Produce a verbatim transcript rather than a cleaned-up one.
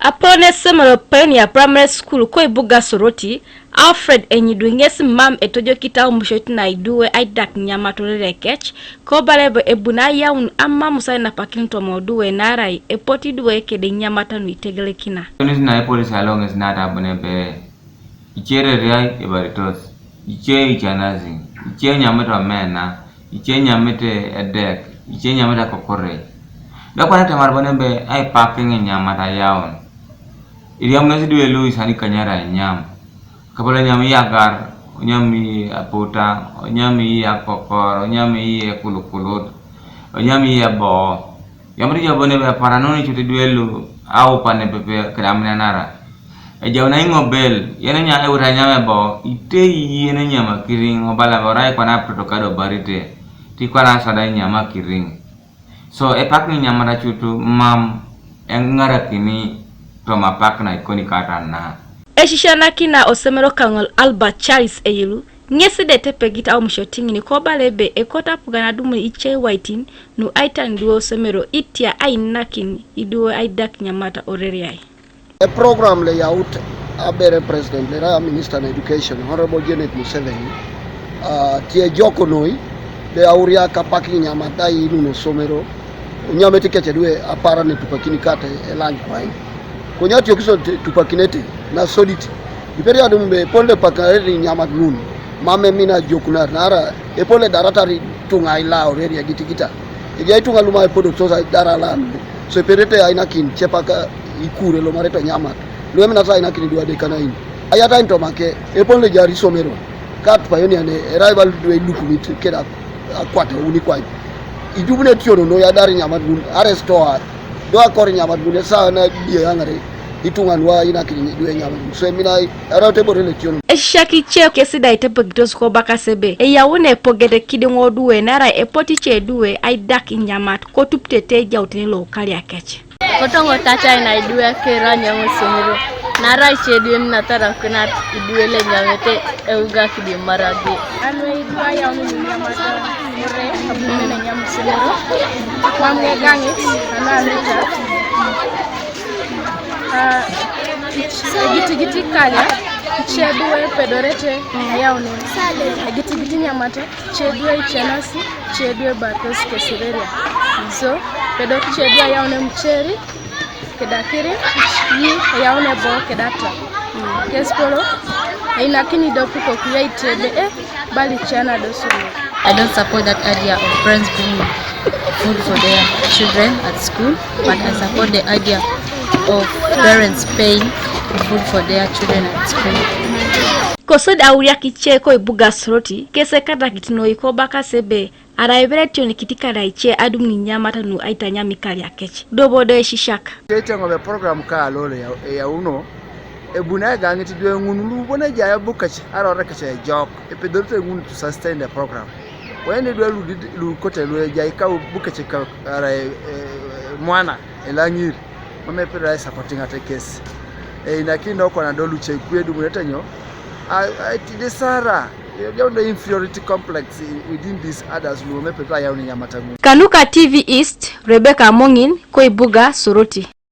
Apolon esomero Pioneer Primary School koibuga Soroti, Alfred Enyidu ŋes mam etojokit aumusiot naiduwe aidak nyamat orere kec, kobala ebe ebuni ayaun amamus ainapakin toma oduwe naarai epot iduwe kede nyamat nuitegelekina. Ŋes na epolis alo ŋes naata abun ebe ice ereriai ibaritos, ice icanasi, ice enyamit omena, ice enyamit edek, ice enyamit akokorei. Do kwana atemar bon ebe aipak ŋinyamat ayaun. Iriamunos idwe lu isani kanyara inyam. Kabala onyam iye agar, onyam iye aputa, onyam iye akokor, onyam iye ekulukulut, onyam iye eboo. Yamut ijo bon ebe aparanun icut idwe lu aupa nepepe kede aminanara. Ejaun aiŋobel, yen enya eut anyam eboo, itei yen enyam akiriŋ, obala ebe orai kwana aputoto kadobarite, ti kwana asada inyam akiriŋ. So epak ŋinyamat acut mam eŋarakini toma apak naikoni kata na. Esisianakina osomero kaŋol Albert Charles Eyilu, ŋes da etepegit aumusiot ŋin kobala ebe ekoto apugan adumun ice iwaitin nu aitan iduwe osomero itia ainakin iduwe aidak nyamat oreriai. Eprogram lo eyaut abere President lo erai Minister na Education, Honorable Janet Museveni, ah, tie ejok noi, lo eyauriak apak ŋinyamat da iinun osomero, onyamete kec idwe apaaran etupakini kata elany kwain. Konye atiokisio etupakinete nasodit, iperi adum ebe epol lo epakanarete inyamat ŋun, mam emina ajokunar, naarai epol lo edaratar ituŋa ailaa oreria gitigita. Ejai ituŋa luma epodokito sa idara alan, so iperete ainakin cepak ikur elomarete onyamat, lu eminata ainakin idwe adekanain. Ayatain toma ke, epol lo ejaar isomero, ka atupayonia ne, erai bala idwe ilukumit keda akwat auni kwain. Idumuni etiono noi adar inyamat ŋun, arestoa, do akor inyamat ŋun, esaa na ebiayaŋare, ituŋa nu ainakin idwe inyamat ŋun. So emina, eraut ebore lo etiono. Esisiak ice kesi da itepegitos kobakasi ebe, eyaun epoget kidiŋ oduwe, naarai epot ice idwe aidak inyamat, kotupitete ejautene lo okalia kec. Kotoŋo tatai na idwe kera anyam osomero, naarai ice idwe eminatarakunat idwe lo enyamete euga kidiŋ marage. Anu idwe ayaun inyamat ore abunene enyam osomero, mam egaŋit, anu anuta. Ah, egitigiti kalia, ice idwe epedorete ayaun egitigiti nyamate, ice idwe icanasi, ice idwe ebatos kesireria. So, epedori ice idwe ayaun emuceri, keda akiriŋ, yi eyaun eboo keda ata. Kes kolo, einakini do pukok yaite ebe, eh, bali cana do sulu. I don't support that idea of parents bringing food for their children at school, but I support the idea of parents paying food for their children at school. Kosodi auriak ice koibuga Soroti, kes ekatakit noi kobakasi ebe, arai ibere etionikit keda ice adumun inyamat nu aitanyam ikalia kec. Dobo do esisiak. Keiteŋ ebe program ka alolo eyauno, ebuni aigaŋit idwe ŋun lu bon ejai ebukec, arai orekec ejok, epedorete ŋun to sustain the program. Koyen idwe lu did-, lu kote lu ejai ka bukec ka arai, eh, mwana, elaŋir, mam epedori aisupporting ate kes. Einakini do kwana do luce kwe edumunete nyo? A, a, it is Sarah. Ejaun do inferiority complex within these others lu mam epedori ayaun inyamat ŋun. Kanuka T V East, Rebecca Amoŋin, koibuga Soroti.